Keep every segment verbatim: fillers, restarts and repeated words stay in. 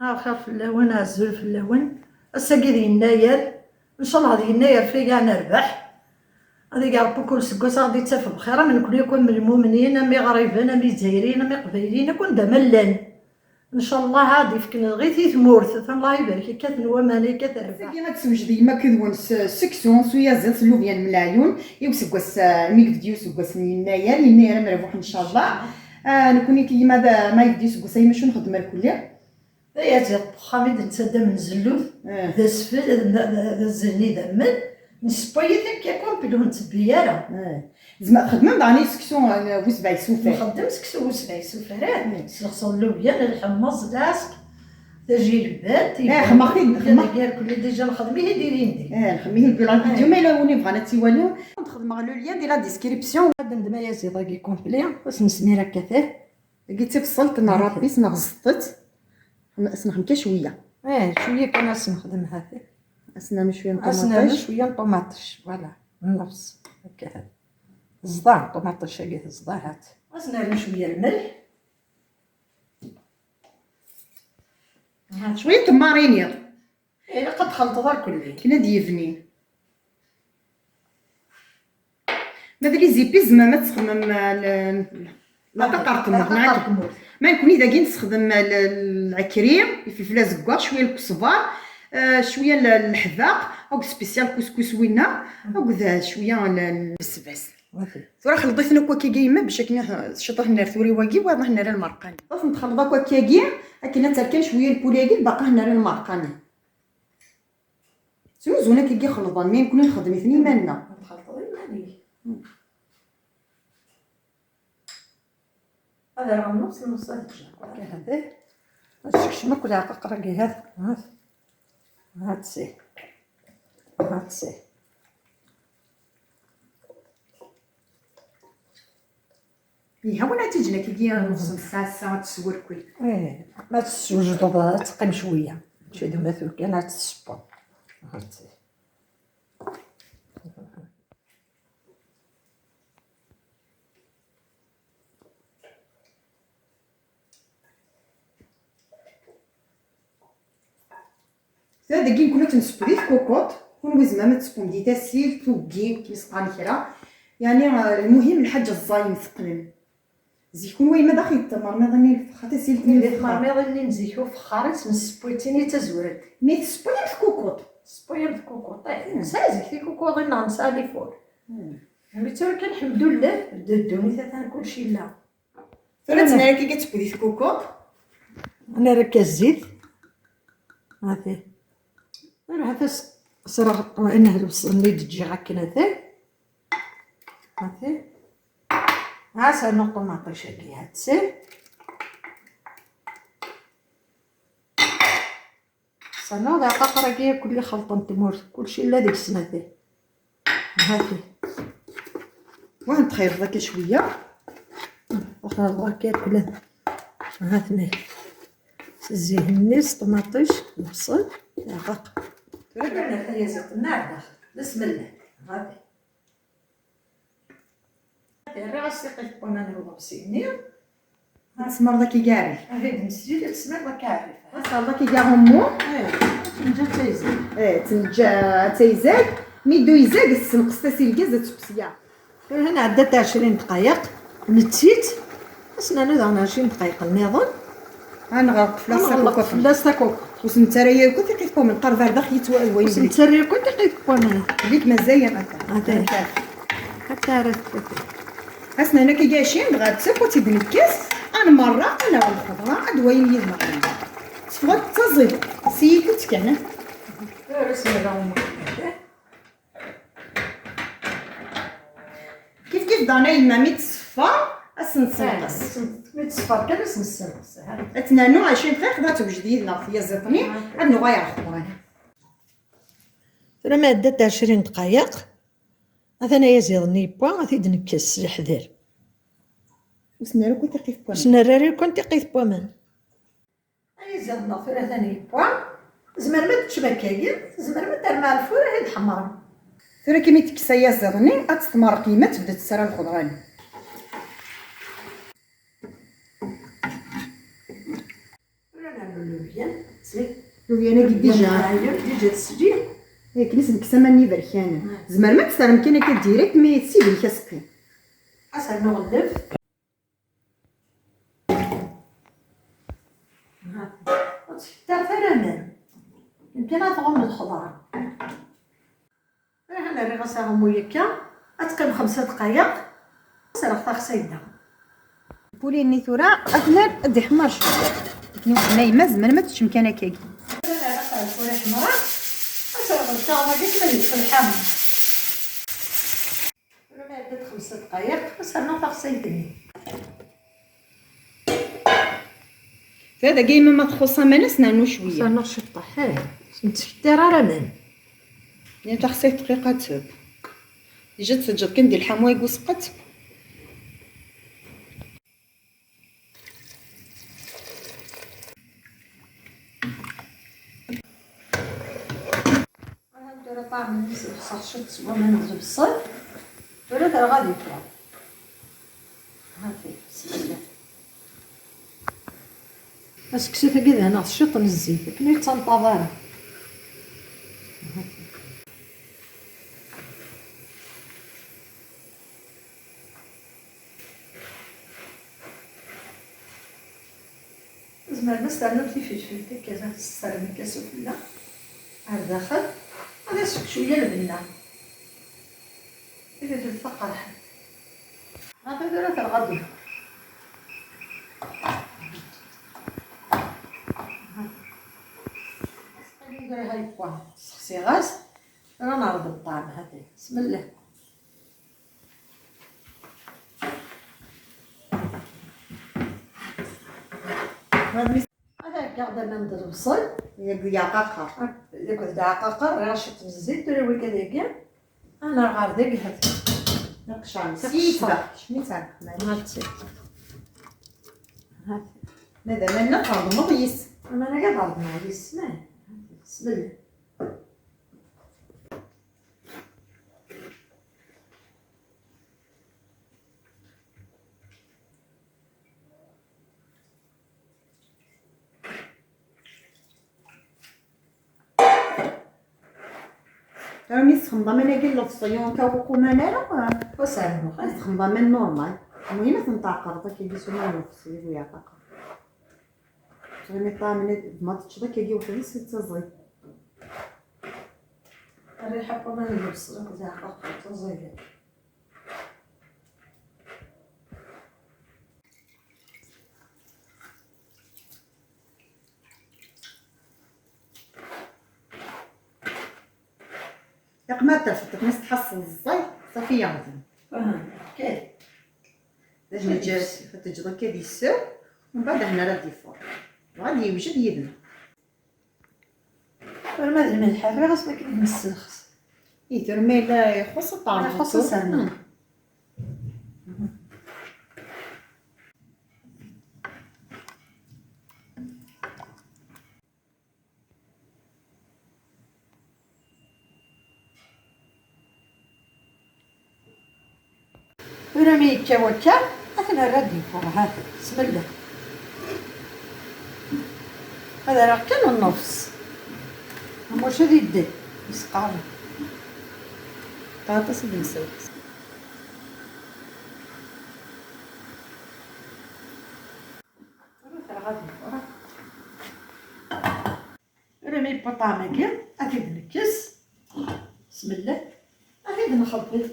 Lxir fell-awen, azul fell-awen. Ass-agi d Yennayer. Ncallah d Yennayer figa nerbeḥ. Ad ig Ṛebbi kul seggas ad ɣ-d-ittaf bxir, am nekni akk, am lmumnin, am iɣriben, am izzayriyen, am iqbayliyen, akk anda ma llan. Ncallah ad d-ifk lɣit i tmurt. Atan Allah ibarek, kkaten waman, kkat rrbeḥ. Ass-agi ad tewjed yemma akked-wen s seksu s uyaziḍ s llubyan n leɛyun i useggas, eh, mi yebdi useggas n Yennayer, Yennayer amerbuḥ ncallah. Ah, nekni ki yemma d, ma yebdi useggas ay macu nxeddem ar kulli. D ayaziḍ n uxxam i d-nettaddam n zellut, eh, d asfel, d, d, d azal n idammen, nessewway-it akka complet ur nettebbi ara. Eh. Zma txedmem daɣen i seksu, eh, bu sebɛa isufar? Nxeddem seksu bu sebɛa isufar, eh. Mm. Sneɣsen llubyan, lḥemmeẓ, lɛesk, tajilbant, eh, xemmeɣ-t-id, xemmeɣ. Irkelli déjà nxeddem-it-id ilindi. Eh, nxeddem-it-id deg la vidéo, ma yella win yebɣan ad tt-iwali. Nxeddem llubyan di la description. Ad ndem ayaziḍ-agi complet, ad s-nesmir akka tah. Dagi d tibṣelt neɣ rapis neɣ ẓeṭṭet. Ad s-nexdem kan cwiya. Eh, cwiya kan ad s-nexdem hati. Ad s-nernu cwiya n ṭumaṭic. Ad s-nernu cwiya n ṭumaṭic, voilà. Nnefs. Akka. Ẓḍa, ṭumaṭic-agi teẓḍa, hat. Ad s-nernu cwiya lmelḥ. Cwiya n tmarini. Ilaq ad txelṭeḍ irkelli. Akken ad yebni. Ma d les épices, zemrem ad txedmem, eh, l-, la taqart-nneɣ, neɣ akka? Ma nekni dagi nessexdem, eh, l-, lɛekri, ifelfel azeggaɣ, cwiya n lkesbar, eh, cwiya n l-, leḥbaq, akked spécial couscous winna, akked, eh, cwiya n l-, lbesbas. Tura xelḍ-iten akk akka, yemma, bac akken, eh, ciṭ ad nerr tura i wagi, wayeḍ ad nerr i lmerqa-nni. Ad ten-txelḍ akk akkagi, akken ad terr kan cwiya n lpuli-agi, lbaqi ad nerr i lmerqa-nni. Ttnuzun akkagi xelḍen, mi nekni nxeddem-iten iman-nneɣ. Ad txelṭeḍ iman-ik. Hmm. Ad rɣen nneṣ nneṣ ad ǧǧeɣ. Akka hadi. Ad tsekcem akk leɛqaqer-agi, hat, hat. Hat si. Hat si. Yelha win ad tt-iǧǧen akkagi nneṣ n ssaɛa, ssaɛa ad teswurkul. Eh, ma tessewjdeḍ ad teqqim cwiya. Mačči d ma tura kan ad tessewweḍ. Hat si. Tura dagi nekni ad nesseww di tkukuṭ, kunwi tzemrem ad tessewwem di tasilt, uggi, akken i s-qqaren kra. Yeɛni, eh, lmuhim lḥaǧa ẓẓayen teqqnen. Zik kunwi ma d axi d tmermiḍin n lfexxar, tasilt n lfexxar. Tmermiḍin n zik ufexxar-is nesseww-itt-in i d tazwart. Mi tessewwayem tkukuṭ? Tessewwayem tkukuṭ, eh, nesɛa zik tikukuḍin-nneɣ, nesɛa les fours. Hmm. Mi tura kan, ḥemdullah, d ddunit atan kulci yella. Tura ad tt-nerr akka, ad tewwi di tkukuḍ. Nerr akka zzit. Hati. Ruḥ ad as-sreɣ inehdusen i d-ǧǧiɣ akken atan. Hati. Ha-s rnu ṭumaṭic-agi, ha-tt-i. Sanaɣ d aɛqaqer-agi akk-, li xelṭen tmurt, kulci yella deg-sen ati. Hati. Wa nexleḍ akka cwiya. Nexleḍ akka akk-, ha-ten-i. S zzit-nni, s ṭumaṭic, lebṣel, aɛqaqer. Tura kan ata yaziḍ-nni ar daxel. Bismillah. Hati. Rriɣ-as tiqit n waman n uḍebsi-nni. Ad tesmreḍ akka igarif. Ad d-nesli, ad tesmreḍ akka igarif. Ad tesmreḍ akka igarummu. Eh, tenǧa d tayzag. Eh, tenǧa d tayzag. Mi d-uyzag, tessenqes tasi lgaz, ad tewwes ya. Tura nɛedda-d ɛecrin dqayeq, nettit, ad s-nernu daɣen ɛecrin dqayeq nniḍen. Ad nɣelq fell-as takukuṭ. Fell-as takukuṭ. Ur s-nettarra ara yakk tiqit n waman, qerreb ar daxel yettwa-, wayen. Ur s-nettarra yakk tiqit n waman. Lik mazal atan. Atan. Atan. Atan ara tekkat. Ad s-nernu akka ɛecrin, dɣa d takkuṭ i d-nekkes, ad nmerreq, ad naɣ lxeḍra, ad d-wayen yid-neɣ. Teffeɣ-d d taẓidt, s yikut kan. Ur s-nerra umur. Kif kif daɣen a yemma mi tṣeffer, ad s-nessenqes. Eh, mi tṣeffer kan ad s-nessenqes, ha. Ad tt-nernu ɛecrin dqiqa, ad tewjed yid-neɣ tyaziḍt-nni, ad nuɣal ɣer lxeḍra. Tura ma ɛeddat ɛecrin dqayeq, atan ayaziḍ-nni yewwa, ad t-id-nekkes s leḥder. Ur s-nerra akk tiqit n waman. Ur s-nerra ara akk tiqit n waman. Ayaziḍ-nneɣ tura atan yewwa. Tzemrem ad teččem akkagi, tzemrem ad terrem ɣer lfur ad t-id-tḥemmrem. Tura kan mi tekkes ayaziḍ-nni, ad tt-tmerreq yemma, tebda tettarra lxeḍra-nni. Tura nernu Lubyan, tesliḍ? Lubyan-agi dija. Lubyan, dija tesli. Akken i s-nekkes aman n iberkanen. Ah. Tzemrem ad tt-terrem kan akka direct, mi tessibrek aseqqi. Ad s-rnuɣ lleb. Ha. Ur ttfettat ara aman. Yemkin ad tɣumm lxeḍra. Aha, rriɣ-as aɣummu akka. Ad teqqim xemsa dqayeq. Ad s-rreɣ taxsayt daɣen. Lpuli-nni tura atan ad d-iḥmer cwiya. Akken i ḥemmay ma tzemrem ad teččem kan akkagi. Ad rreɣ lpuli ḥemra. Ad s-rreɣ lkaɣeḍ-agi akken ad yeffeɣ lḥamu. Tura ma yedda-d xemsa dqayeq, ad s-rnuɣ taxsayt-nni. Ta dagi yemma ma txuṣṣ aman, ad s-nernu cwiya. Ad s-rnuɣ ciṭṭaḥ, eh. Ur nettfettir ara aman. Yan taxsayt dqiqa ad teb. Dija teǧǧeḍ kan di lḥamu i useqqet. Aha, tura ṭṭɛam-nni s lexṣer ciṭ s waman d lebṣel. Tura terɣa di ṭṭɛam. Hati, bismillah. Aseksu-agi d-hneɣ ciṭ n zzit, akken ur yettanṭaḍ ara. Tzemrem ad s-ternum tifelfelt akka, ad s-tessarem akka sufella ar daxel, ad as-tefk cwiya lbenna. Tifelfelt taqerḥant. Ɣef tura terɣa-d. Ssexsiɣ-as, tura neɛreḍ ṭṭɛam, hati, bismillah. Ad heggaɣ-d aman d lebṣel. Deg uɛqaqer. Deg uɛqaqer, rriɣ ciṭ n zzit, tura wigad-agi. Ad nerr ɣer deg, hati. Naqecɛen. Naqecɛen. Sitba. Kecmi-tt ar lexmar. Hati. Hati. Ma d aman-a tɛeḍmeḍ yis. Aman-agi ad ɛeḍmeɣ yis, ma. Hati. Bismillah. Tura mi tessexdmeḍ aman-agi n lefṣel, ur k-uquman ara? Ur sɛiɣ. Tessexdmeḍ aman normal. Lmuhim ad ten-tɛeqqreḍ akka, s waman n lefṣel i bu-yeɛtaqer. Tura mi ṭṭɛam-nni ma teččeḍ akkagi weḥd-s, d tiẓi. Rriḥa n waman n lebṣel akked leɛqaqer d tiẓi. Yeqma tafeṭṭ, ma s-tḥaṣṣel ẓẓay, ṣafi yeɣden. Aha, ok. D acu ad teǧǧeḍ akka di ssew, mbeɛd hna ara d-ifuṛ. Dɣa ad yewjed yid-neɣ. Tura ma d lmelḥ rriɣ-as, makken ad nesselxes. I tura ma yella ixuṣṣ, ad teɛreḍ. Ixuṣṣ, ad s-rnuɣ. Hmm. Tura mi yekka wakka, ad t-nerr ad d-yeffeɣ, hati, bismillah. Ad rreɣ kan nnefs. Am wacu ad yedden, yesqarren. Aṭas i d-nesɛa. Tura terɣa di lfuṛan. Tura mi yewwa ṭṭɛam-agi, ad t-id-nekkes. Bismillah. Ad t-id-nxebbel.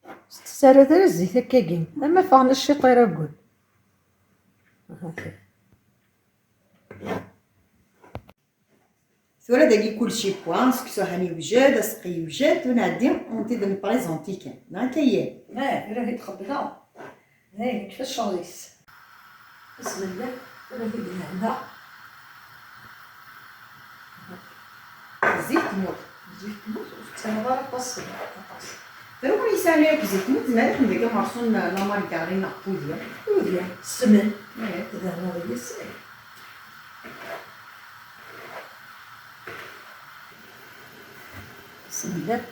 Ur tettara ara zzit akkagi. Ama ffɣen ciṭ iraggen. Tura dagi kulci yewwa, seksu han yewjed, aseqqi yewjed, ur nɛeddi, ad t-id-nprezenti kan. Neɣ akka yya? Ah, tura ad t-id-xebbleɣ. Dayen, yekfa ccɣel-is. Bismillah, tura ad t-id-nehna. Zzit tmurt. Zzit tmurt, ur tettarraḍ ara aṭas, aṭas. Tura win yesɛan akk zzit tmurt, zemreɣ ad xedmeɣ dagi amerṣu n la margarine neɣ pudya. Pudya, ssmen. Eh. Ad ternuḍ yis-s. Bismillah.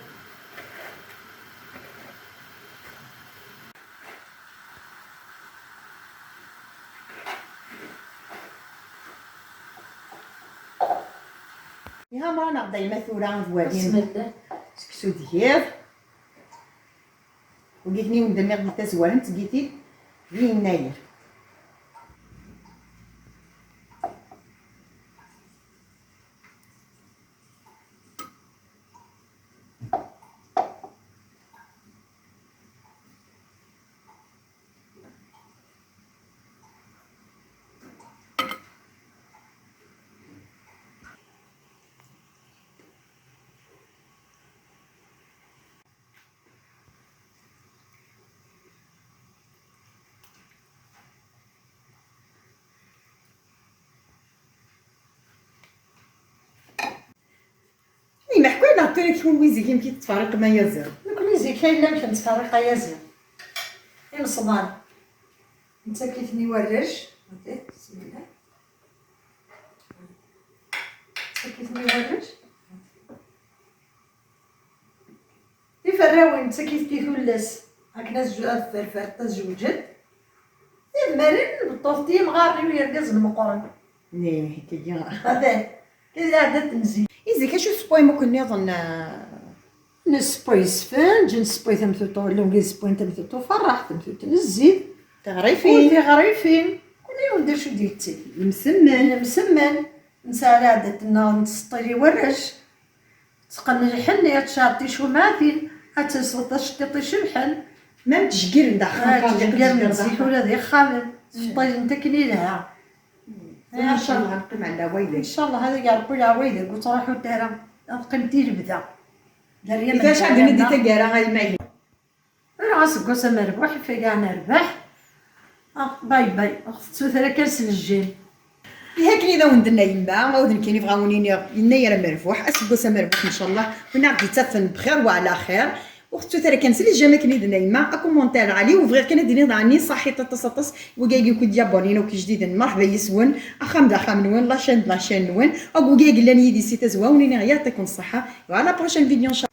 Iha mra neɣ dayma tura ad walin. Bismillah. Seksu d yiḍ. Wigi-ten-i wen-d-nniɣ di tazwara n tgiti d yennayer. Ay, meḥku neɣ tura kunwi zik amek i tettferriqem ayaziḍ? Nekni zik ay llan nettferriq ayaziḍ. Imeṣban. Nettak-iten i warrac. Ok, bismillah. Nettak-iten i warrac. Tiferrawin, nettak-iten i tullas. Akken ad zw-, ad ferferent, ad zewǧent. Idmaren, beṭṭuḍ timɣarin u yergazen meqqren. Nih, kagi. Abe, kagi d aɛdad n zik. I zik, acu tessewwayem akk nniḍen, ah? Nessewway isfenǧ, nessewway tamtuṭṭu, llan wid yessewwayen tamtuṭṭu uferreḥ, tamtuṭṭu n zzit. Tiɣrifin. U tiɣrifin. Kul yiwen d acu d-yetteg. Lemsemmen. Lemsemmen. Nesɛa lɛadat-nneɣ nettseṭṭil i warrac. Teqqen lḥenni, ad tceɛɛed ticumɛatin, ad telseḍ taceqqiṭ icebḥen. Ma ttjeggiren d axxam, ah, ttjeggiren zik ula d ixxamen. Ttseṭṭilen-t akken ilha. Ncallah ad neqqim ɛla waydak. Ncallah ad ag Ṛebbi leɛwayed ur ttruḥut ara. Ad qqiment i lebda. Ifac ad d-nini di taggara ay maylin. Ur aseggas amerbuḥ, ifagaɛen rrbeḥ. Ah, bye bye. Ur ɣ-tettu ara kan s lejjim. Ihi akken i d awen-d-tenna yemma, awd nekkini bɣa wen-iniɣ yennayer amerbuḥ, aseggas amerbuḥ ncallah, win aɣ-d-yettafen bxir wa ɛla xir. Ur ɣ-tettut ara kan s lejjam akken i d-tenna yemma, akumuntir lɛali, u bɣiɣ kan ad d-iniɣ daɣen ṣaḥit aṭas aṭas, wigi i k-id-yabonnin akk ijdiden, merḥba yis-wen, axxam d axxam-nwen, la chaîne d la chaîne-nwen, akk wigi i yellan yid-i si tazwa, wen-iniɣ yaɛṭikum ṣṣeḥḥa, u à la prochaine vidéo ncallah.